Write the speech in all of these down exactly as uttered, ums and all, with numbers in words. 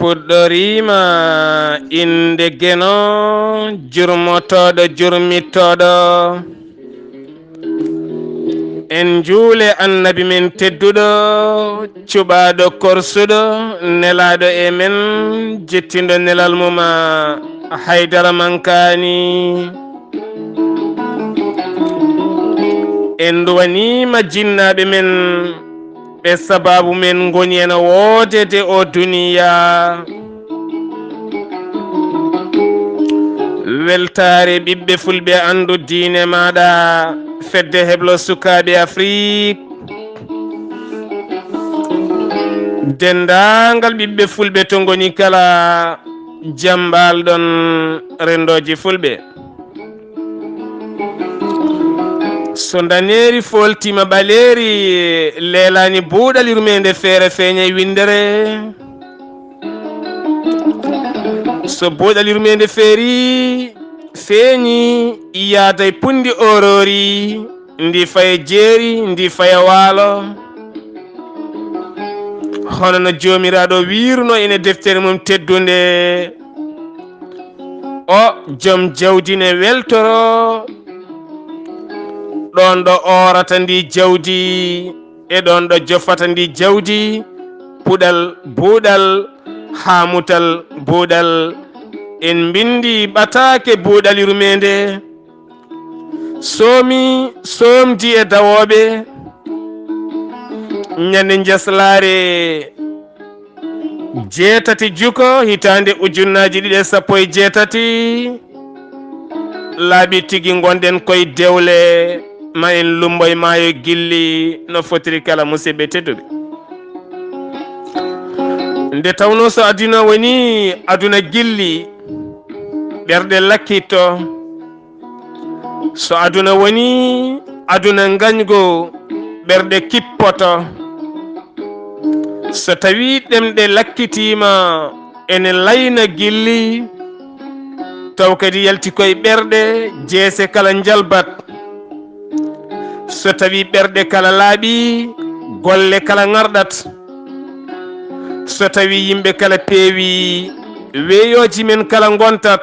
Puɗɗoriima innde Geno, jurmotooɗo jurmittooɗo. En njuule Annabi men tedduɗo, cuɓaaɗo korsuɗo, nelaaɗo e men, jettinɗo nelal mum, Haydara Mankaani. En nduwaniima jinnaaɓe men, ɓe sabaabu men ngoni ena woodede o duniyaa. Weltaare ɓiɓɓe fulɓe, anndu diine maaɗa, fedde heblo sukaaɓe Afrik. Denndaangal ɓiɓɓe fulɓe to ngoni kala, jam mbaal-ɗon renndooji fulɓe. So ndaneeri fooltiima ɓaleeri, leelaani buuɗal yurmeende feere feeña e winndere. So buuɗal yurmeende feeri, feeñi, yaada e punndi ooroori, ndi faya jeeri, ndi faya waalo. Hono no Joomiraaɗo wiirunoo ene deftere mum teddunde, o jom jawdi ne weltoro ɗoon ɗo oorata ndi jawdi e ɗoon ɗo jofata ndi jawdi, puɗal buuɗal, haa mutal buuɗal. En mbinndi ɓataake buuɗal yurmeende. Soomi, soomdi e dawooɓe. Ñande njaslaare jeetati juko, hitaande ujunnaaji ɗiɗi e sappo e jeetati, laaɓi tigi ngonɗen koye dewle, ma en lumboy maayo gilli no fotiri kala, musidɓe tedduɓe. Nde tawnoo so aduna woni aduna gilli, ɓerɗe lakkitto. So aduna woni aduna ngañgu, ɓerɗe kippoto. So tawii ɗemɗe lakkitiima, ene layna gilli, taw kadi yalti koye ɓerɗe, jeese kala njalbat. So tawii ɓerɗe kala laaɓi, golle kala ŋarɗat. So tawii yimɓe kala peewi, weeyooji men kala ngontat.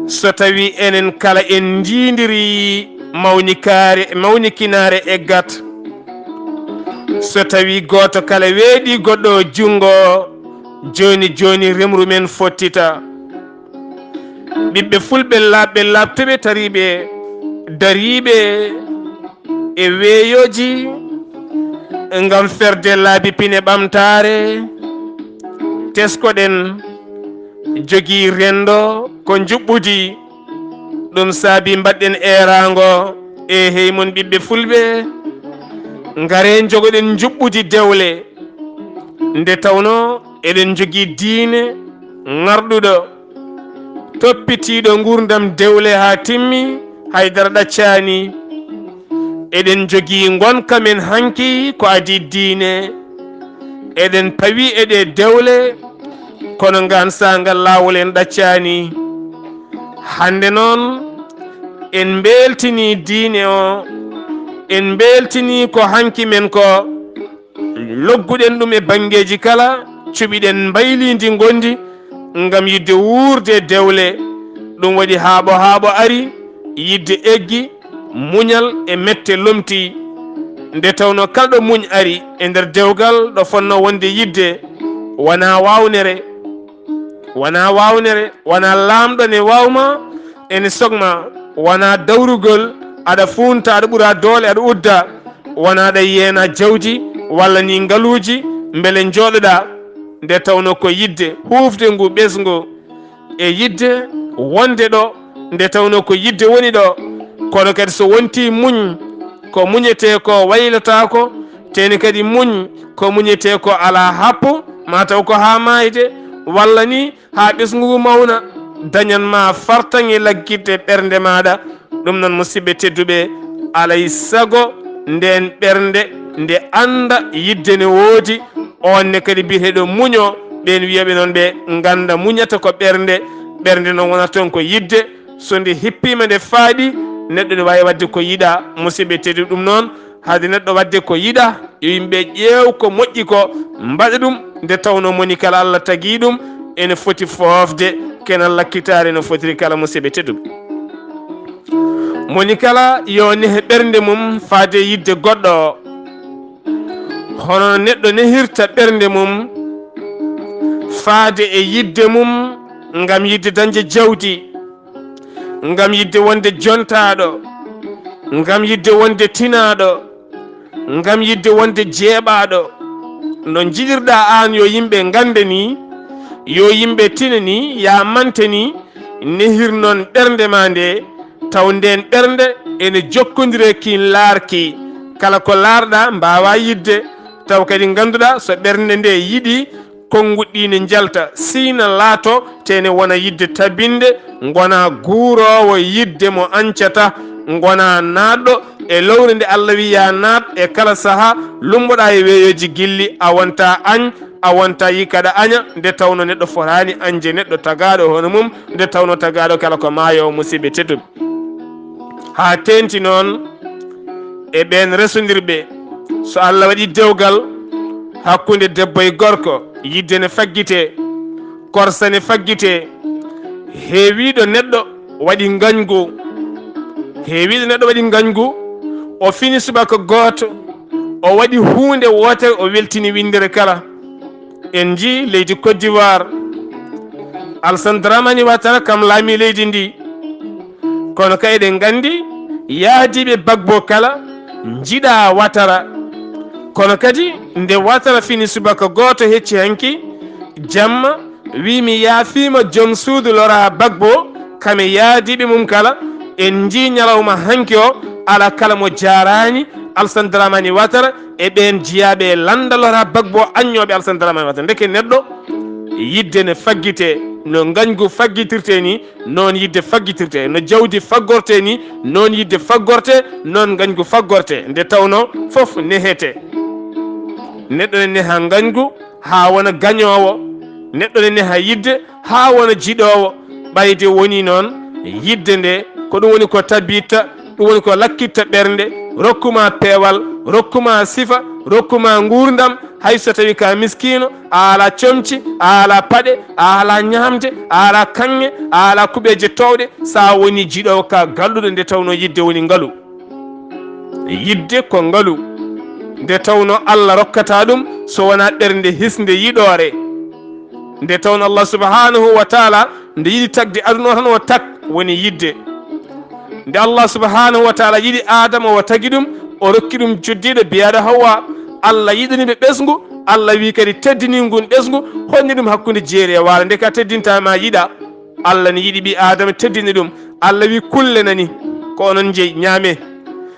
So tawii enen kala en ndiindiri mawnikaare, mawnikinaare eggat, so tawii gooto kala weeɗii goɗɗo junngo, jooni jooni remru men fottita. Ɓiɓɓe fulɓe laaɓɓe laaɓtuɓe tariiɓe dariiɓe e weeyooji ngam ferde laabi pine ɓamtaare, teskoɗen jogii renndo ko njuɓɓudi. Ɗum saabi mbaɗɗen eeraango e hey mon ɓiɓɓe fulɓe, ngaree njogoɗen njuɓɓudi dewle. Nde tawnoo eɗen njogii diine ŋarɗuɗo, toppitiiɗo nguurndam dewle haa timmi, hay dara ɗaccaani. Eɗen njogii ngonka men hanki ko adii diine. Eɗen pawi e ɗee dewle, kono ngaan saanga laawol en ɗaccaani. Hannde noon, en mbeltinii diine o, en mbeltinii ko hanki men ko. Logguɗen ɗum e banngeeji kala, cuɓiɗen mbayliindi ngondi ngam yiɗde wuurde e dewle. Ɗum waɗi haaɓo haaɓo ari, yiɗde eggi, muñal e mette lomtii. Nde tawnoo kala ɗo muñ ari e nder dewgal, ɗo fotnoo wonde yiɗde, wonaa waawnere. Wonaa waawnere, wonaa laamɗo ne waawma, ene sokma, wonaa dawrugol, aɗa fuunta, aɗa ɓura doole, aɗa udda, wonaa aɗa yeena jawdi walla ni ngaluuji, mbele njooɗoɗaa. Nde tawnoo ko yiɗde huufde ngu ɓesngu e yiɗde wonde ɗo, nde tawnoo ko yiɗde woni ɗo, kono kadi so wontii muñ, ko muñetee ko waylotaako, teni kadi muñ, ko muñetee ko alaa happu, maa taw ko haa maayde, walla ni haa ɓesngu ngu mawna, dañan ma fartaŋŋe laggitde ɓernde maaɗa. Ɗum noon, musidɓe tedduɓe, alay sago ndeen ɓernde nde annda yiɗde ne woodi, oon ne kadi biyeteeɗo muño, ɓeen wiyooɓe noon ɓe ngannda muñata ko ɓernde, ɓernde noon wonata toon ko yiɗde, so nde hippiima nde faaɗi, neɗɗo ne waawi waɗde ko yiɗaa, musidɓe tedduɓe. Ɗum noon, haade neɗɗo waɗde ko yiɗaa, yo yimɓe ƴeew ko moƴƴi ko, mbaɗa ɗum, nde tawno moni kala Allah tagi ɗum ene foti foofde kenal lakkitaare no fotiri kala, musidɓe tedduɓe. Moni kala yo nehe ɓernde mum faade yidde goɗɗo, hono no neɗɗo nehirta ɓernde mum faade e yidde mum ngam yidde dañde jawdi, ngam yidde wonde jontaaɗo, ngam yidde wonde tinaaɗo, ngam yidde wonde jeeɓaaɗo. No njiɗirɗaa aan yo yimɓe ngannde ni, yo yimɓe tine ni, ya mante ni, nehir noon ɓernde ma nde, taw ndeen ɓernde ene jokkondire kin laarki. Kala ko laarɗaa mbaawaa yidde, taw kadi ngannduɗaa so ɓernde nde yiɗi, konnguɗi ɗi ne njalta, sina laato te ne wona yidde tabinde, ngona guuroowo yidde mo ancata, ngona naatɗo e lowre nde Allah wi ya naat e kala saha, lumboɗa e weeyoji gilli, a wonta añ, a wonta yi kaɗa aña, nde tawno neɗɗo fotaani añde neɗɗo tagaaɗo hono mum, nde tawno tagaaɗo kala ko maayo, musidɓe tedduɓe. Haa teenti noon e ɓeen resondirɓe, so Allah waɗi dewgal hakkunde debbo e gorko, yidde ne faggite, korsa ne faggite. Heewiiɗo neɗɗo waɗi ngañgu, heewiiɗo neɗɗo waɗi ngañgu, o fini subaka gooto, o waɗi huunde wootere, o weltini winndere kala. En njii leydi Côte d'Ivoire, Alassane Dramane Ouattara kam laami leydi ndi. Kono ka eɗen nganndi, yahdiiɓe Gbagbo kala njiɗaa Ouattara. Kono kadi, nde Ouattara fini subaka gooto hecci hanki, jamma, wi mi yaafiima joom suudu Laurent Gbagbo, kam e yahdiiɓe mum kala, en njii ñalawma hanki o, alaa kala mo jaaraani Alassane Dramane Ouattara e ɓeen jiyaaɓe e lannda Laurent Gbagbo aññooɓe Alassane Dramane Ouattara. Ndeke neɗɗo yidde ne faggite, no ngañgu faggitirte ni, noon yidde faggitirte, no jawdi faggorte ni, noon yidde faggorte, noon ngañgu faggorte. Nde tawno fof nehete. Neɗɗo ne neha ngañgu haa wona gañoowo, neɗɗo ne neha yidde haa wona jiɗoowo. Ɓayde woni noon, yidde nde, ko ɗum woni ko tabitta, ɗum woni ko lakkitta ɓernde, rokkuma peewal, rokkuma sifa, rokkuma nguurndam, hay so tawi ka miskiino, a alaa comci, a alaa paɗe, a alaa ñaamde, a alaa kaŋŋe, a alaa kuɓeeje toowɗe, so a woni jiɗoowo ka galluɗo nde tawno yidde woni ngalu. Yidde ko ngalu, nde tawno Allah rokkata ɗum so wonaa ɓernde hisnde yiɗoore. Nde tawno Allah subhanahu wa taala nde yiɗi tagde aduna o tan o tag woni yidde. Nde Allah subhanahu wa taala yiɗi Adama o tagi ɗum, o rokki ɗum joddiiɗo biyaɗo Hawwa. Allah yiɗani ɓe ɓesngu, Allah wi kadi teddini ngun ɓesngu, honni ɗum hakkunde jeeri e waalo. Nde ka teddinta ma yiɗa, Allah ne yiɗi ɓi Adama teddini ɗum. Allah wi kulle nani ko onon jeyi ñaame,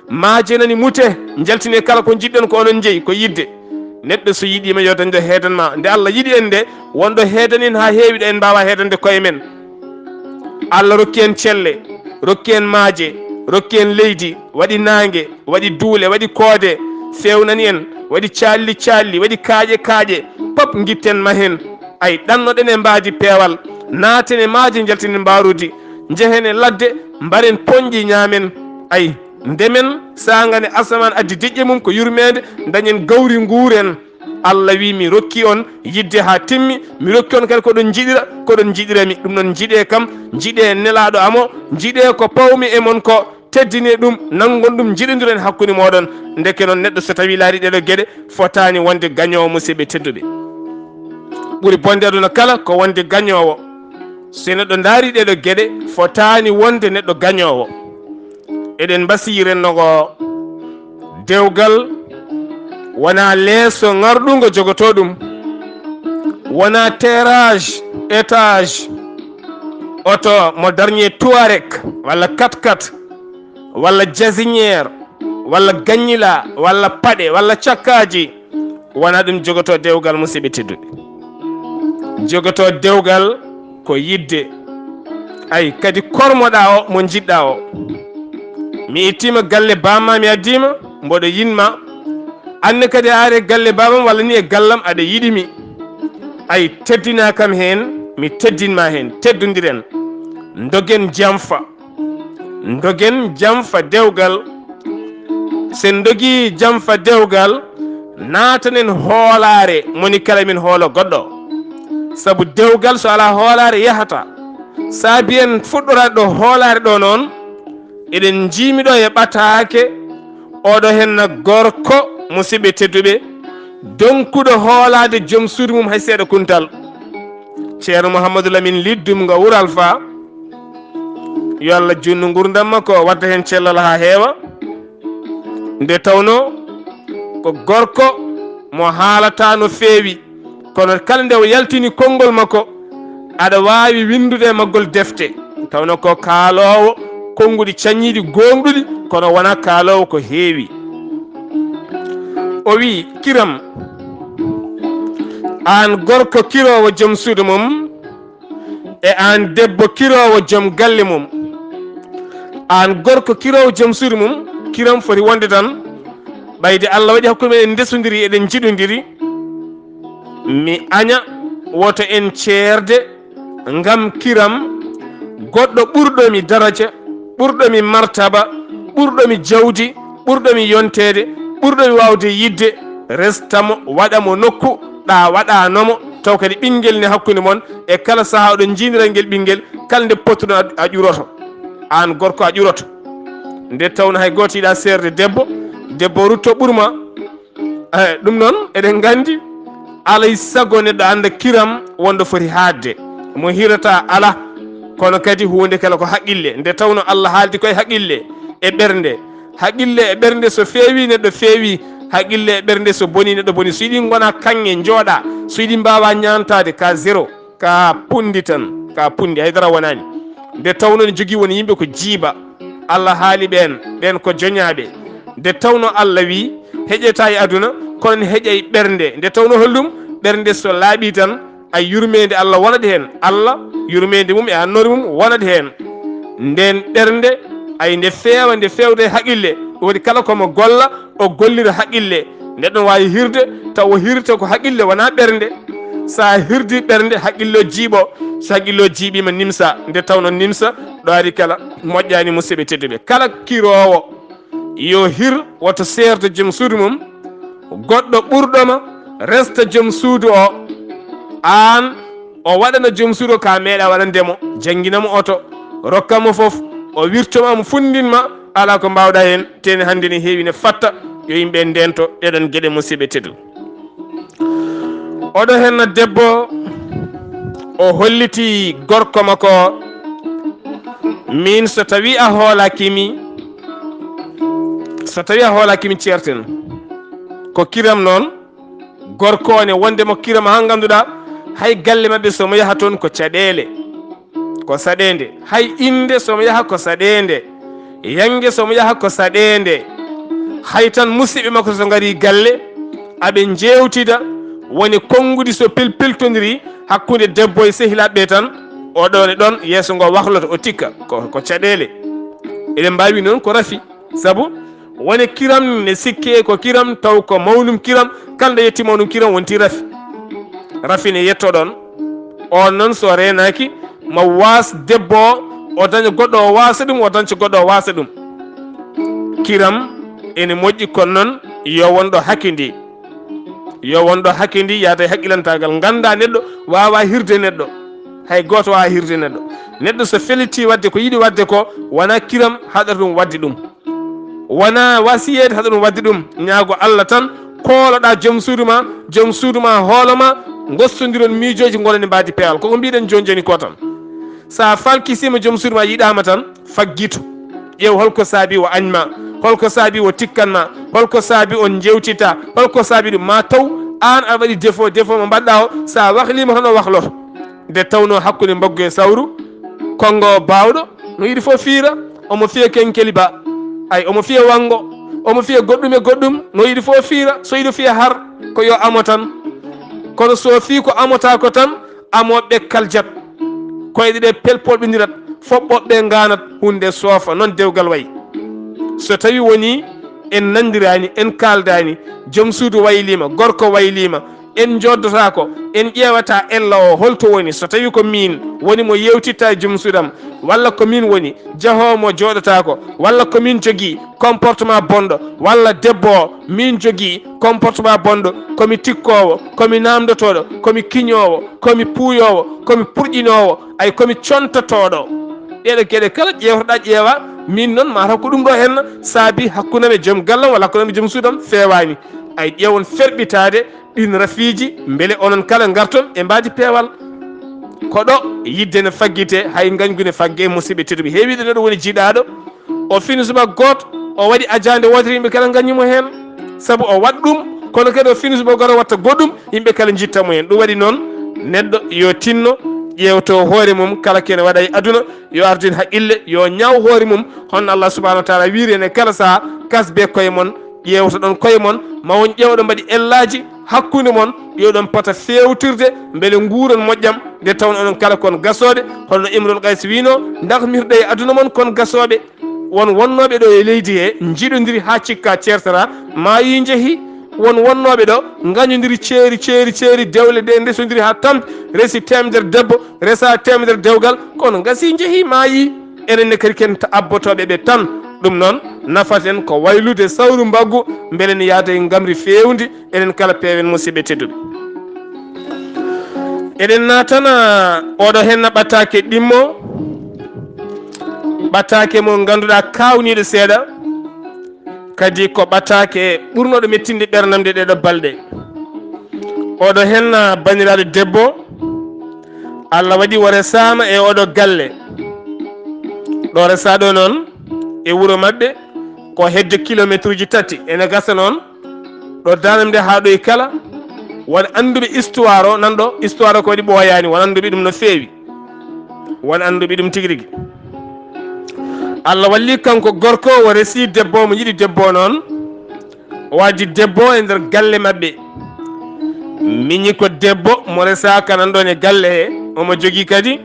maaje nani mute, njaltine kala ko jiɗɗon ko onon jeyi ko yidde. Neɗɗo so yiɗiima yo dañɗo heedanma. Nde Allah yiɗi en nde, wonɗo heedan en haa heewi ɗo en mbaawa heedande koye men. Allah rokki en celle, rokki en maaje, rokki en leydi, waɗi naange, waɗi duule, waɗi koode, feewnani en, waɗi calli calli, waɗi kaaƴe kaaƴe, pop ngitten mahen. Ay, ɗannoɗen e mbaadi peewal, naaten e maaje, njaltinen mbaarudi, njehen e ladde, mbaren poñƴi ñaamen. Ay, ndemen, saangane asamaan addi diƴƴe mum ko yurmeende, dañen gawri nguuren. Allah wi mi rokki on yidde haa timmi, mi rokki on kadi ko ɗon njiɗira, ko ɗon njiɗira mi. Ɗum noon njiɗee kam, njiɗee nelaaɗo am o, njiɗee ko pawmi e mon ko, teddinee ɗum, nanngon ɗum, njiɗondiren hakkunde mooɗon. Ndeke noon neɗɗo so tawii laari ɗeɗo geɗe, fotaani wonde gañoowo, musidɓe tedduɓe. Ɓuri bonde aduna kala ko wonde gañoowo. So neɗɗo ndaari ɗeɗo geɗe, fotaani wonde neɗɗo gañoowo. Eɗen mbasiyii renndo ngo, dewgal wonaa leeso ŋarɗungo jogotoo ɗum, wonaa terrasse, étage, oto mo dernier Touareg, walla quatre-quatre, walla Jazz-Nière, walla Gagnila, walla paɗe, walla cakkaaji. Wonaa ɗum jogotoo dewgal, musidɓe tedduɓe. Jogotoo dewgal ko yidde. Ay, kadi kormoɗaa o, mo njiɗɗaa o. Mi ittiima galle baamma, mi addiima, mboɗo yiɗma. Aan ne kadi a ari e galle baabam walla ni e gallam, aɗa yiɗi mi. Ay, teddinaa kam heen, mi teddin ma heen. Teddondiren. Ndogen janfa. Ndogen janfa dewgal. So en ndogii janfa dewgal, naatanen hoolaare, moni kala min hoola goɗɗo. Sabu dewgal so alaa hoolaare yahata. Saabi en fuɗɗoraade ɗo hoolaare ɗo noon, eɗen njiimi ɗo e ɓataake, oɗo henna gorko, musidɓe tedduɓe, donkuɗo hoolaade joom suudu mum hay seeɗa kuntal. Ceerno Mouhamadou Lamine Liddum ngo Wuro Alfa, yo Allah juutnu nguurndam makko, wadda heen cellal haa heewa. Nde tawnoo ko gorko mo haalataa no feewi, kono kala nde o yaltini konngol makko, aɗa waawi winndude e maggol defte. Tawnoo ko kaaloowo konnguɗi cañiiɗi, gooŋɗuɗi, kono wonaa kaaloowo ko heewi. O wiyi, Kiram, aan gorko kiroowo joom suudu mum, e aan debbo kiroowo joom galle mum. Aan gorko kiroowo joom suudu mum, Kiram foti wonde tan, ɓayde Allah waɗi hakkunde meɗen ndesondiri, eɗen njiɗondiri. Mi aña, woto en ceerde, ngam Kiram goɗɗo ɓurɗo mi daraja, ɓurɗo mi martaba, ɓurɗo mi jawdi, ɓurɗo mi yonteede, ɓurɗo mi waawde yiɗde, resta mo, waɗa mo nokku ɗa waɗaano mo, taw kadi ɓinngel ne hakkunde mon, e kala sahaa oɗon njiinira ngel ɓinngel, kala nde pottuɗon a, a ƴuroto. Aan gorko a ƴuroto. Nde tawnoo hay gooto yiɗaa seerde debbo, debbo rutto ɓurma, Eh, ɗum noon, eɗen nganndi, alay sago neɗɗo annda Kiram wonɗo foti haaɗde. Mo hirata alaa, kono kadi huunde kala ko haqqille. Nde tawnoo Allah haaldi koye haqqille e ɓernde. Haqqille e ɓernde so feewi, neɗɗo feewi. Haqqille e ɓernde so boni, neɗɗo boni. So yiɗi ngona kaŋŋe, njooɗa. So yiɗi mbaawa ñaantaade, ka zéro. Ka pundi tan, ka pundi, hay dara wonaani. Nde tawnoo ne jogii won yimɓe ko jiiba. Allah haali ɓeen, ɓeen ko joñaaɓe. Nde tawnoo Allah wii, heƴetaa e aduna, kono ne heƴa e ɓernde. Nde tawnoo holɗum? Ɓernde so laaɓii tan, ay yurmeende Allah wonat heen. Allah, yurmeende mum e annoore mum wonat heen. Ndeen ɓernde, ay nde feewa, nde feewda e haqqille. Ɗum waɗi kala ko mo golla, o gollira haqqille. Neɗɗo no waawi hirde, taw o hirta ko haqqille, wonaa ɓernde. So a hirdii ɓernde, haqqille o jiiɓo. So haqqille o jiiɓiima, nimsa. Nde tawnoo nimsa, ɗo ari kala moƴƴaani, musidɓe tedduɓe. Kala kiroowo, yo hir, woto seerto joom suudu mum, goɗɗo ɓurɗo ma, resta joom suudu o. Aan, o waɗana joom suudu o ka meeɗa waɗande mo, janngina mo oto, rokka mo fof, o wirto ma, mo funndin ma, alaa ko mbaawɗa heen, tene hannde ne heewi ne fatta, yo yimɓe ndeento ɗeɗon geɗe, musidɓe tedduɓe. Oɗo henna debbo, o holliti gorko makko, min so tawi a hoolakimi, so tawi a hoolakimi ceerten, ko Kiram noon, gorko o ne wonde mo Kiram ha ngannduɗaa, hay galle maɓɓe so mo yaha toon ko caɗeele. Ko saɗeende. Hay innde so mo yaha ko saɗeende. Yannge so mo yaha ko saɗeende. Hay tan musidɓe makko so ngarii galle, aɓe njeewtida, woni konnguɗi so pelpeltondiri hakkunde debbo e sehilaaɓe tan, o ɗoon e ɗoon, yeeso ngo wahloto, o tikka. Ko, ko caɗeele. Eɗen mbaawi noon ko rafi. Sabu woni Kiram ne sikke ko Kiram, taw ko mawnum Kiram, kala nde yetti mawnum Kiram wonti rafi. Rafi ne yetto ɗoon. On noon so reenaaki, ma waas debbo o, o daña goɗɗo o waasa ɗum, o dañca goɗɗo o waasa ɗum. Kiram ene moƴƴi, kono noon yo won ɗo hakkindi. Yo won ɗo hakkindi, yaada e haqqilantaagal. Ngannda neɗɗo waawa hirde neɗɗo. Hay gooto waawa hirde neɗɗo. Neɗɗo so felliti waɗde ko yiɗi waɗde ko, wona Kiram haɗata ɗum waɗde ɗum. Wona wasiyeede haɗa ɗum waɗde ɗum. Ñaago Allah tan, kooloɗaa joom suudu ma, joom suudu ma hoolo ma, ngostondiron miijooji, ngonen mbaadi peewal. Koko mbiɗen jooni jooni ko tan. Sa falkisiima joom suudu ma yiɗaama tan, faggito. Ƴeew holko saabi o añ ma, holko saabi o tikkan ma, holko saabi on njeewtita, holko saabi ɗum. Ma taw aan aɗa waɗi défaut, défaut mo mbaɗɗa o, sa wahlima tan o wahloto. Nde tawnoo hakkunde mbaggu e sawru, konngo o baawɗo, no yiɗi fof fiira, omo fiya kenkeli ba, ay, omo fiya wanngo, omo fiya goɗɗum e goɗɗum, no yiɗi fof fiira, so yiɗi fiya har, ko yo amo tan. Kono so fii ko amota ko tan, amo ɓekkal jat. Koyɗe ɗe pelpolɓindirat, fof ɓoɓɓe ngaanat, huunde soofa, noon dewgal wayi. So tawi woni en nanndiraani, en kaaldaani, joom suudu waylima, gorko waylima, En njoddotaako, en ƴeewata ella o holto woni, so tawi ko miin woni mo yeewtitta e joom suudam, walla ko miin woni jahoowo mo jooɗotaako, walla ko miin jogii comportement bonɗo, walla debbo o miin jogii comportement bonɗo, ko mi tikkoowo, ko mi naamndotooɗo, ko mi kiñoowo, ko mi puuyoowo, ko mi purƴinoowo, ay ko mi contotooɗo. Ɗeeɗo geɗe kala ƴeewtoɗaa ƴeewa, miin noon mataw ko ɗum ɗo henna saabi hakkunde am e joom gallam walla hakkunde am e joom suudam feewaani. Ay ƴeewon ferɓitaade ɗin rafiiji, mbele onon kala ngarton e mbaadi peewal. Ko ɗo yidde ne faggite, hay ngañgu ne fagge, musidɓe tedduɓe. Heewiiɗo neɗɗo woni jiɗaaɗo, o fini subaka gooto, o waɗi ajaande wootere, yimɓe kala ngañi mo heen. Sabu o waɗ ɗum, kono kadi o fini subaka gooto watta goɗɗum, yimɓe kala njitta mo heen. Ɗum waɗi noon, neɗɗo yo tinno ƴeewto hoore mum, kala kene waɗa e aduna, yo ardin haqqille, yo ñaaw hoore mum, honno Allah subhanahu wa taala wiiri en e kala saha, kasbe koye mon, ƴeewtoɗon koye mon, ma won ƴeewɗo mbaɗi ellaaji hakkunde mon, yo ɗon pota feewtirde, mbele nguuron moƴƴam, nde tawno onon kala kon gasooɓe, holno Imrul Qays wiino, ndaxmirɗe e aduna mon kon gasooɓe, won wonnooɓe ɗo e leydi he, njiɗondiri haa cikka ceertata, maayi njehi, won wonnooɓe ɗo, ngañondiri ceeri, ceeri, ceeri, dewle ɗe ndesondiri haa tampi, resi teemedere debbo, resa teemedere dewgal, kono ngasi njehi maayi. Enen ne kadi ken ta-, abbotooɓe ɓe tan. Ɗum noon, nafaten ko waylude sawru mbaggu, mbele ne yaada e ngamri feewndi, enen kala peewen musidɓe tedduɓe. Eɗen naatana oɗo henna ɓataake ɗimmo, ɓataake mo ngannduɗaa kaawniiɗo seeɗa, kadi ko ɓataake ɓurnooɗo mettinde ɓernam nde ɗeɗo balɗe. Oɗo henna banniraaɗo debbo, Allah waɗi o resaama e oɗo galle. Ɗo resaa ɗo noon e wuro maɓɓe ko hedde kilomeetruuji tati. Ene gasa noon ɗo daanam nde haa ɗo e kala, won annduɓe histoire o nan ɗo, histoire o ko waɗi ɓooyaani, won annduɓe ɗum no feewi, won annduɓe ɗum tigi rigi. Allah walli kanko gorko o resi debbo, mo yiɗi debbo noon, o addi debbo e nder galle maɓɓe. Miñi ko debbo mo resaaka nan ɗoon e galle he, omo jogii kadi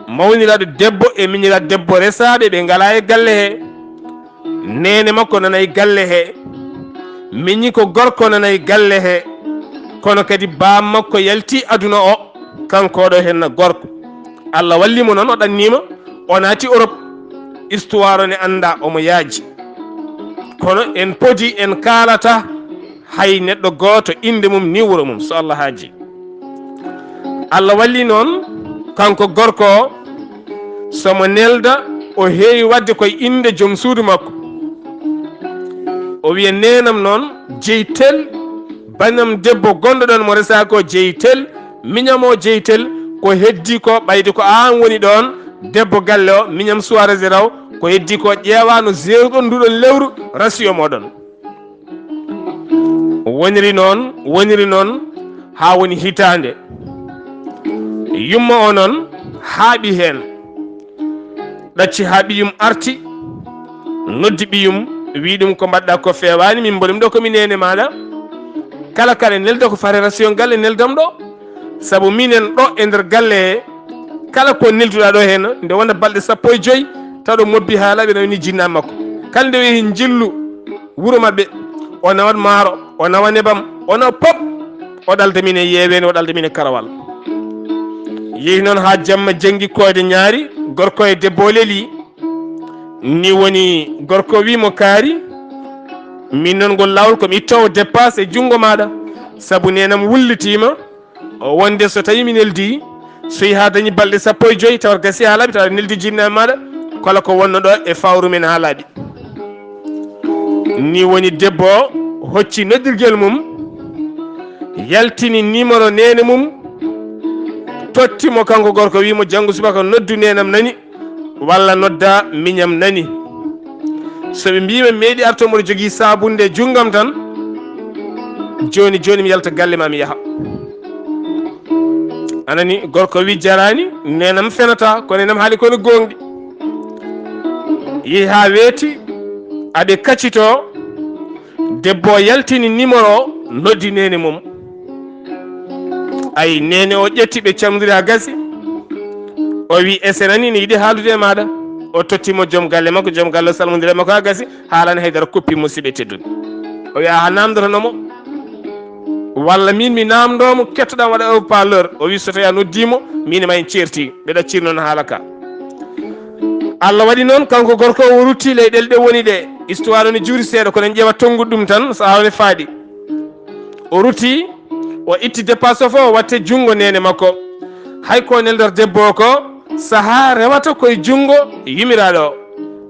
mawniraaɗo debbo e miñiraaɗo debbo resaaɓe ɓe ngalaa e galle he. Neene makko nana e galle he, miñi ko gorko nana e galle he, kono kadi baam makko yalti aduna o, kanko ɗo henna gorko. Allah walli mo noon, o ɗanniima, o naati Europe. Histoire ne annda, omo yaaji. Kono en podi, en kaalata hay neɗɗo gooto innde mum ni wuro mum, so Allah haaji. Allah walli noon, kanko gorko o, so mo nelda, o heewi waɗde koye innde joom suudu makko. O wiya, "Neenam noon, jeyi tel, banam debbo gonɗo ɗoon mo resaa ko jeyi tel, miñam o jeyi tel, ko heddi ko ɓayde ko aan woni ɗoon, debbo galle o, miñam soirée raw, ko heddi ko ƴeewaa no jeeruɗon nduɗon lewru, rasio moɗon." Woniri noon, woniri noon, haa woni hitaande. Yumma o noon haaɓi heen. Ɗacci haa ɓiyum arti, noddi ɓiyum, wi ɗum, "Ko mbaɗɗa ko feewaani, min mboɗum ɗo ko mi neene maaɗa. Kala kaɗa nelda ko fare rasio galle neldam ɗo. Sabu minen ɗo e nder galle he, kala ko nelduɗaa ɗo heen, nde wona balɗe sappo e joy, tawa ɗo mobbi haa laaɓi, na woni jinnaa makko. Kala nde o yehi njillu wuro maɓɓe, o nawat maaro, o nawa nebam, o nawa pop, o ɗalda min e yeeweende, o ɗalda min e karawal." Yehi noon haa jamma janngi koyde ñaari, gorko e debbo o leli. Ni woni gorko wi mo, "Kaari, min noon ngol laawol ko mi ittoowo dépasse e junngo maaɗa, sabu neenam wullitiima." O wonde so tawi mi neldi, so yehi haa dañi balɗe sappo e joy, tawat gasi haa laaɓi, tawat neldi jinna maaɗa, kala ko wonno ɗo e fawru men haa laaɓi. Ni woni debbo o hocci noddirgel mum, yaltini numéro neene mum, totti mo kanko gorko, wi mo, "Janngo subaka noddu neenam nani, walla nodda miñam nani. So ɓe mbiima meeɗi arto mboɗo jogii saabunde e junngam tan, jooni jooni mi yalta galle ma mi yaha." Anani, gorko wi, "Jaraani, neenam fenata, ko neenam haali ko ne goonɗi." Yehi haa weeti, aɓe kacito, debbo o yaltini numéro o, noddi neene mum. Ay, neene o ƴetti, ɓe calmondiri haa gasi. O wi, "Ese nani, ne yiɗi haaldude e maaɗa." O totti mo joom galle makko, joom galle o salmondiri e makko haa gasi, haalaani haydara, koppi, musidɓe tedduɓe. O wi, "A naamndotono mo?" Walla min mi namndo mo, kettoɗaa waɗa haut-parleur. O wi so tawi a noddii mo, min e ma en ceerti. Ɓe ɗacciri noon haala ka. Allah waɗi noon, kanko gorko o, o rutti ley ɗelɗe woni ɗe. Histoire o ne juuri seeɗa, kono en ƴeewat tonngude ɗum tan, sahaa o ne faaɗi. O rutti, o itti dépasse o fof, o watti junngo neene makko. Hay ko neldor debbo o ko, sahaa rewata koye junngo yumiraaɗo o.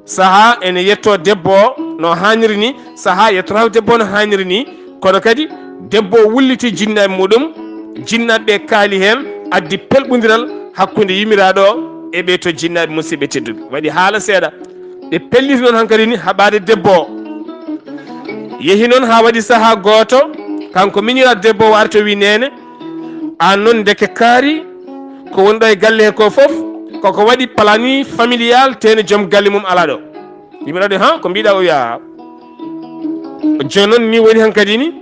Sahaa ene yetto debbo o no haaniri ni, sahaa yettotaako debbo o no haaniri ni, kono kadi debbo o wulliti jinnaaɓe muɗum, jinnaaɓe ɓe kaali heen, addi pelɓondiral hakkunde yumiraaɗo o e ɓee to jinnaaɓe. Musidɓe tedduɓe, waɗi haala seeɗa, ɓe pelliti noon hankadi ni haɓaade debbo o. Yehi noon haa waɗi sahaa gooto, kanko miñiraaɗo debbo o arti o wi, "Neene, aan noon ndeke kaari ko woni ɗo e galle he ko fof, koko waɗi planning familial, tee ne joom galle mum alaa ɗo." Yimɓe ɗaɗi, "Ha, ko mbiɗa?" O wiya, "Jooni noon ni woni hankadi ni,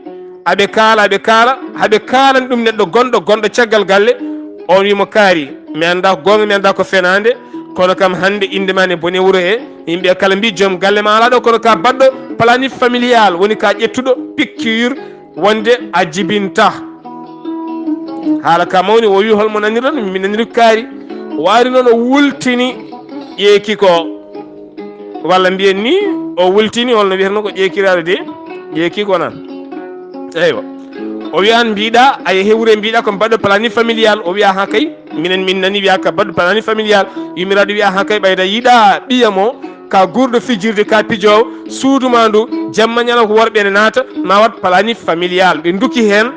aɓe kaala, aɓe kaala, haɓe kaalani ɗum neɗɗo gonɗo, gonɗo caggal galle." On wi mo, "Kaari, mi anndaa ko goonga, mi anndaa ko fenaande, kono kam hannde innde ma ne boni e wuro he, yimɓe kala mbi joom galle ma alaa ɗo, kono ka baɗɗo planning familial, woni ka ƴettuɗo piqûre wonde a jibinta." Haala ka mawni, o wi, "Holmo nanirɗon?" "Mi naniri ko kaari." O ari noon o wultini ƴeeki ko, walla mbiyen ni o wultini, holno wiyatnoo ko ƴeekiraaɗo de, ƴeeki ko nan. Eywa. O wiya, "Aan mbiɗa, a yehi wuro mbiɗa ko baɗɗo planning familial." O wiya, "Ha kay, minen min nani wiya ka baɗɗo planning familial." Yumiraaɗo wiya, "Ha kay, ɓayda yiɗa ɓiya mo ka guurɗo fijirde, ka pijoowo, suudu ma ndu, jamma ñalawma ko worɓe ene naata, ma waɗ planning familial." Ɓe nduki heen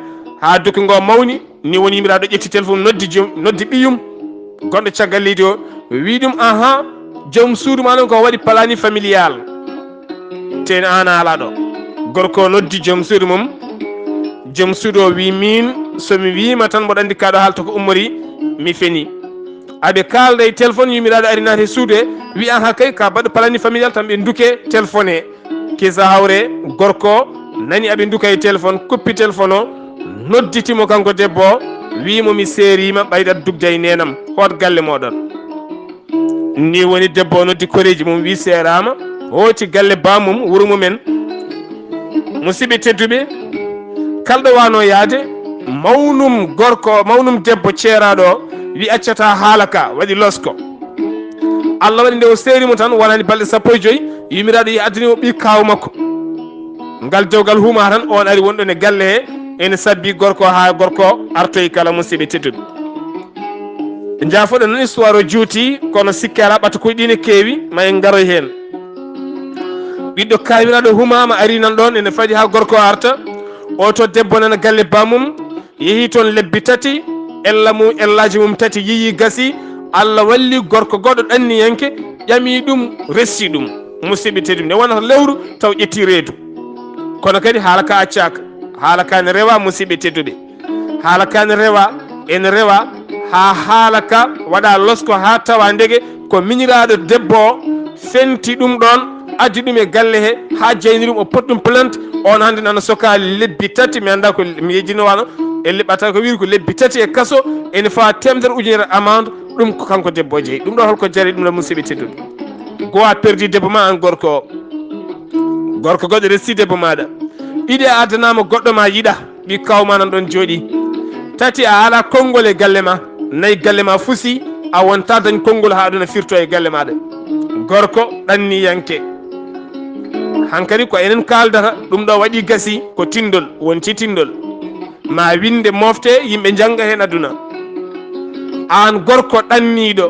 haa nduki ngo mawni. Ni woni yumiraaɗo ƴetti téléphone, noddi joom, noddi ɓiyum gonɗo caggal leydi o, wi ɗum, "Aha, joom suudu ma noon ko waɗi planning familial, tee ne aan a alaa ɗo." Gorko o noddi joom suudu mum. Joom suudu o wi, "Miin, so mi wiima tan, mboɗo anndi ka ɗo haalta ko ummori, mi feni. Aɓe kaalda e téléphone, yumiraaɗo ari naata e suudu he, wi, 'Aha kay, ka baɗɗo planning familial,' tan ɓe nduke téléphone he." Kisa hawre, gorko o nani aɓe nduka e téléphone, kuppi téléphone o, nodditi mo kanko debbo o, wi mo, "Mi seeriima, ɓaydat dugde e neenam, hoot galle mooɗon." Ni woni debbo o noddi koreeji mum, wi seeraama, hooti galle baamum, wuro mumen. Musidɓe tedduɓe, kalɗo wano yaade, mawnum gorko, mawnum debbo ceeraaɗo o, wi accata haala ka, waɗi losko. Allah waɗi nde o seeri mo tan, wonani balɗe sappo e joyi, yumiraaɗo yi addani mo ɓii kaaw makko. Ngal dewgal huma tan, on ari wonɗon e galle he, ene sabbi gorko haa gorko artoyi kala, musidɓe tedduɓe. Njaafoɗon noon histoire o juuti, kono sikke alaa ɓatakuuji ɗi ne keewi, ma en ngaroy heen. Ɓiɗɗo kaawiraaɗo humaama ari nan ɗoon, ene faɗi haa gorko o arta. O to debbo nana galle baamum, yehi toon lebbi tati, ella mum, ellaaji mum tati yiyi gasi. Allah walli gorko goɗɗo ɗanniyanke, ƴami ɗum, resi ɗum. Musidɓe tedduɓe, nde wonata lewru taw ƴetti reedu. Kono kadi haala ka accaaka. Haala ka ne rewa, musidɓe tedduɓe. Haala ka ne rewa, ene rewa haa haala ka waɗa losko haa tawa ndege ko miñiraaɗo debbo o fenti ɗum ɗoon, addi ɗum e galle he haa jeyni ɗum, o poti ɗum plainte. On hannde nana soka lebbi tati, mi anndaa ko mi yejjino wano e leɓɓata ko wiri ko lebbi tati e kaso, ene fawa teemedere ujunere amende. Ɗum ko kanko debbo o jeyi. Ɗum ɗo holko jari ɗum ɗo, musidɓe tedduɓe? Go a perdi debbo ma, an gorko o. Gorko goɗɗo resti debbo maɗa. Ɗiɗi, a addanama goɗɗo ma yiɗa. Ɓi kawma nan ɗon jooɗi. Tati, a ala konngol e galle ma. Nayi, galle ma fusi, a wonta dañ konngol ha aduna firto e galle maɗa. Gorko ɗanniyanke. Hankadi ko enen kaaldata, ɗum ɗo waɗi gasi ko tindol, wonti tindol. Ma winde mofte, yimɓe njanga hen aduna. An gorko ɗanniɗo,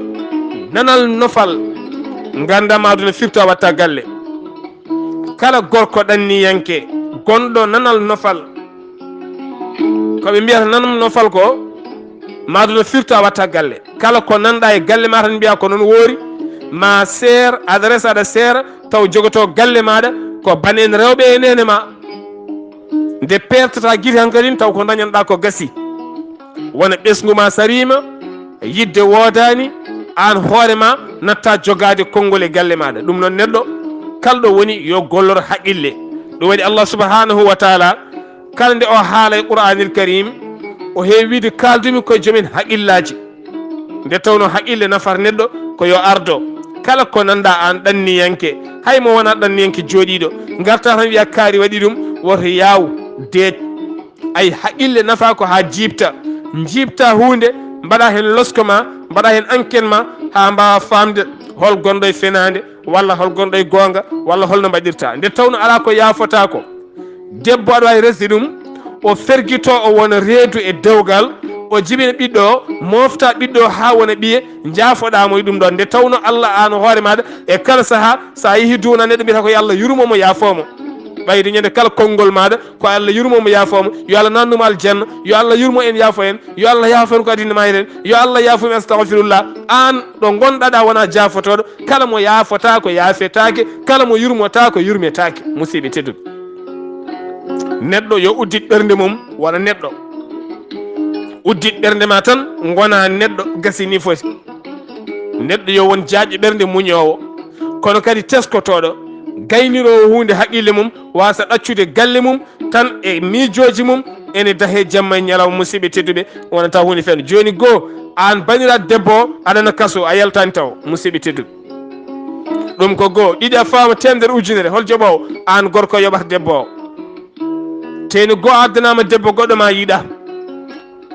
nanal nofal, nganda ma aduna firto a watta galle. Kala gorko ɗanniyanke, gonɗo nanal nofal, ko ɓe mbiyata nanam nofal ko, ma aduna firto a watta galle. Kala ko nanɗa e galle ma tan mbiya ko noon woori, ma seer, adresse aɗa seera, taw jogoto galle maɗa, ko banen rewɓe e nene ma. Nde pertata gite hankadin, taw ko dañanɗa ko gasi. Wona ɓesngu ma sarima, yidde woodani, an hoore ma natta jogaade konngol e galle maɗa. Ɗum noon neɗɗo, kalɗo woni yo gollor haqqille. Ɗum waɗi Allah subhanahu wa taala, kala nde o haala e Qur'anil Karim, o heewi wiide, "Kaaldumi koye joomen haqillaji." Nde tawno haqqille nafata neɗɗo ko yo ardo. Kala ko nanɗa an ɗanniyanke, hay mo wona ɗanniyanke jooɗiɗo, garta tan wiya kaari waɗi ɗum, woto yaaw, deej. Ay, haqqille nafa ko haa jiibta, jiibta huunde, mbaɗa heen losko ma, mbaɗa heen enquête ma, haa mbaawa faamde hol gonɗo e fenaande, walla hol gonɗo e goonga, walla hol no mbaɗirta. Nde tawnoo alaa ko yaafotaako, debbo aɗa waawi resde ɗum, o fergito, o wona reedu e dewgal, o jibina ɓiɗɗo o, moofta ɓiɗɗo o haa wona ɓiye, njaafoɗaa mo e ɗum ɗoon. Nde tawnoo Allah aan hoore maaɗa e kala sahaa, so a yehii duwna neɗɗo, mbiyata ko yo Allah yurmo mo, yaafoo mo. Ɓayde ñande kala konngol maaɗa, ko Allah yurmo mo, yaafoo mo, yo Allah naatnu mo aljanna, yo Allah yurmo en, yaafo en, yo Allah yaafo en ko adii nde maayeten, yo Allah yaafo mi, astagfirullah. Aan ɗo ngonɗaa ɗaa wonaa jaafotooɗo, kala mo yaafotaako yaafetaake, kala mo yurmotaako yurmetaake. Musidɓe tedduɓe, neɗɗo yo uddit ɓernde mum wona neɗɗo. Uddit ɓernde ma tan, ngona neɗɗo, gasi ni foti. Neɗɗo yo won jaajɗo ɓernde, muñoowo, kono kadi teskotooɗo, gayniroowo huunde haqqille mum, waasa ɗaccude galle mum tan e miijooji mum, ene dahe jamma e ñalawma, musidɓe tedduɓe, wonata huunde feewde. Jooni goo, aan baniraɗo debbo o, aɗa no kaso, a yaltaani taw, musidɓe tedduɓe. Ɗum ko goo. Ɗiɗi, a faama teemedere ujunere, hol joɓoowo? Aan gorko yoɓata debbo o. Teeni goo addanaama debbo goɗɗo ma yiɗa.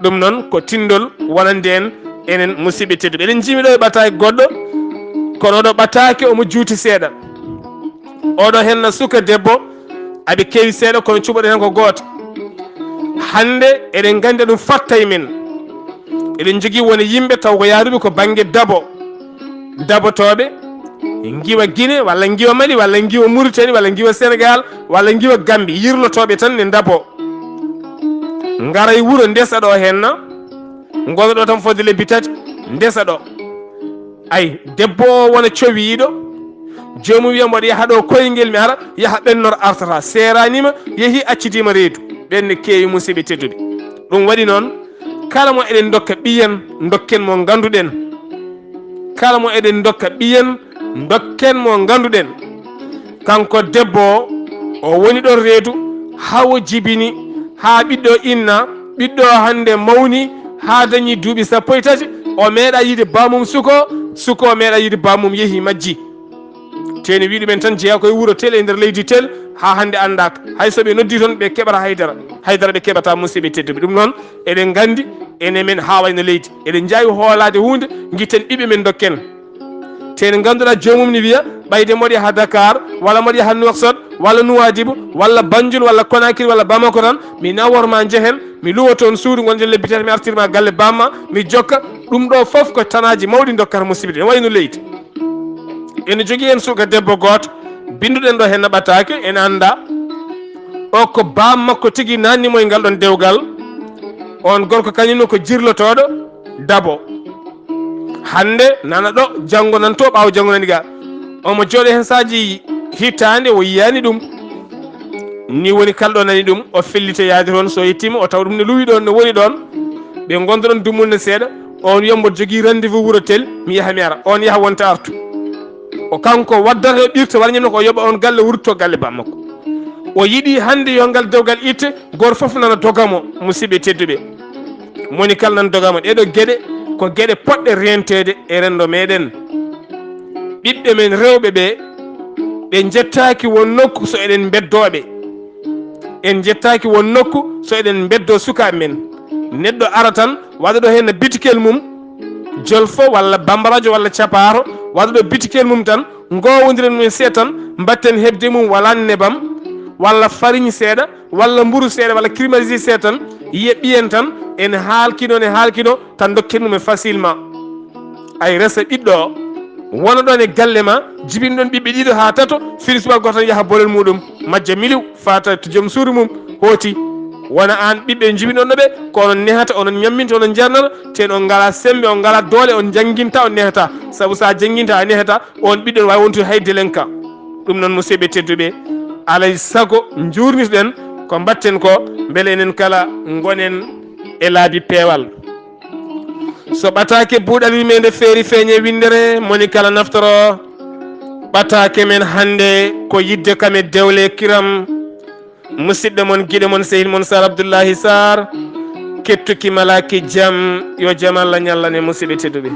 Ɗum noon ko tinndol wonande en, enen musidɓe tedduɓe. Eɗen njimi ɗo e ɓataake goɗɗo, kono oɗo ɓataake omo juuti seeɗa. Oɗo henna suka debbo, aɓe keewi seeɗa, kono cuɓoɗen heen ko gooto. Hannde eɗen nganndi ɗum fatta e men. Eɗen njogii won e yimɓe taw ko yaaruɓe ko bannge dabo. Dabotooɓe ngiwa Gine, walla ngiwa Mali, walla ngiwa Muritani, walla ngiwa Senegaal, walla ngiwa Gambi, yirlotooɓe tan ne dabo. Ngara e wuro, ndesa ɗo henna, ngona ɗo tan fodde lebbi tati, ndesa ɗo. Ay, debbo o wona cowiiɗo, joomum wiya mboɗo yaha ɗo koyngel mi ara, yaha ɓennor artata, seeraniima, yehi accidiima reedu. Ɓen ne keewi, musidɓe tedduɓe. Ɗum waɗi noon, kala mo eɗen ndokka ɓiyen, ndokken mo ngannduɗen. Kala mo eɗen ndokka ɓiyen, ndokken mo ngannduɗen. Kanko debbo o, o woni ɗon reedu, haa o jibini, haa ɓiɗɗo inna, ɓiɗɗo o hannde mawni, haa dañi duuɓi sappo e tati, o meeɗa yiide bammum suko, suko o meeɗa yiide bammum, yehi majji. Teeni wi ɗumen tan jeyaa koye wuro tel e nder leydi tel, haa hannde anndaaka. Hay so ɓe noddi toon, ɓe keɓata haydara, haydara ɓe keɓata, musidɓe tedduɓe. Ɗum noon, eɗen nganndi, ene men haawayno leydi. Eɗen njaawi hoolaade huunde, ngitten ɓiɓɓe men, ndokken. Teeni ngannduɗaa joomum ne wiya, ɓayde mboɗo yaha Dakar, walla mboɗo yaha Nouakchott, walla Nouadhibou, walla Banjul, walla Conakry, walla Bamako tan, mi nawor ma njehen, mi luwa toon suudu, ngonɗen lebbi tati, mi artir ma galle bamma, mi jokka. Ɗum ɗo fof ko tanaaji mawɗi ndokkata, musidɓe. Ene wayi no leydi. Ene jogii heen suka debbo gooto, binnduɗen ɗo heen no ɓataake, ene anndaa. O ko baam makko tigi naatni mo e ngal ɗon dewgal. On gorko kañum ne ko jirlotooɗo dabo. Hannde nana ɗo, janngo nan to, ɓaawo janngo nani ga. Omo jooɗo heen saaji hitaande, o yiyaani ɗum. Ni woni kala ɗo nani ɗum, o fellita yaade toon. So yettiima, o tawa ɗum ne luwi ɗoon, ne woni ɗoon. Ɓe ngonda ɗoon dumunna seeɗa. On wiya mboɗo jogii rendez-vous wuro tel, mi yaha mi ara. On yaha wonta artu. O kanko waddata, o ɓirta, walla ñande ko o yoɓa on galle, o rutto galle bammakko. O yiɗi hannde yo ngal dewgal itte, gooto fof nana doga mo, musidɓe tedduɓe. Moni kala nana doga mo. Ɗeɗo geɗe ko geɗe poɗɗe renteede e renndo meɗen. Ɓiɓɓe men rewɓe ɓe, ɓe njettaaki won nokku so eɗen mbeddooɓe. En njettaaki won nokku so eɗen mbeddoo sukaaɓe men. Neɗɗo ara tan, waɗa ɗo heen bitikel mum, jolfo walla bambarajo walla capaato, waɗa ɗo bitikel mum tan, ngowondiren mum seeɗa tan, mbatten heɓde mum walla nebam, walla fariñ seeɗa, walla mburu seeɗa, walla climatisé seeɗa tan, yiya ɓiyen tan, ene haalkino, ene haalkino, tan ndokken ɗum e facilement. Ay, resa ɓiɗɗo o, wona ɗon e galle ma, jibin ɗon ɓiɓɓe ɗiɗo haa tato, fini subaka gooto tan yaha bolol muɗum, majja miliw, faata to joom suudu mum, hooti. Wona aan ɓiɓɓe jibin ɗon ɗo ɓe, ko onon nehata, onon ñamminta, onon njarnata, te on ngalaa semmbe, on ngalaa doole, on njannginta, on nehata. Sabu so a jannginta, a nehata, on ɓiɗɗo ne waawi wontude hay delenka. Ɗum noon, musidɓe tedduɓe, alay sago njuurnitoɗen ko mbaɗten ko, mbele enen kala ngonen e laabi peewal. So ɓataake buuɗal yurmeende feeri feeñe winndere, moni kala naftoro ɓataake men hannde ko yidde kam e dewle kiram. Musidɗo mon, giɗo mon, sehil mon, Sar Abdullahi Sar, kettuki malaaki jam, yo jam Allah ñallan e musidɓe tedduɓe.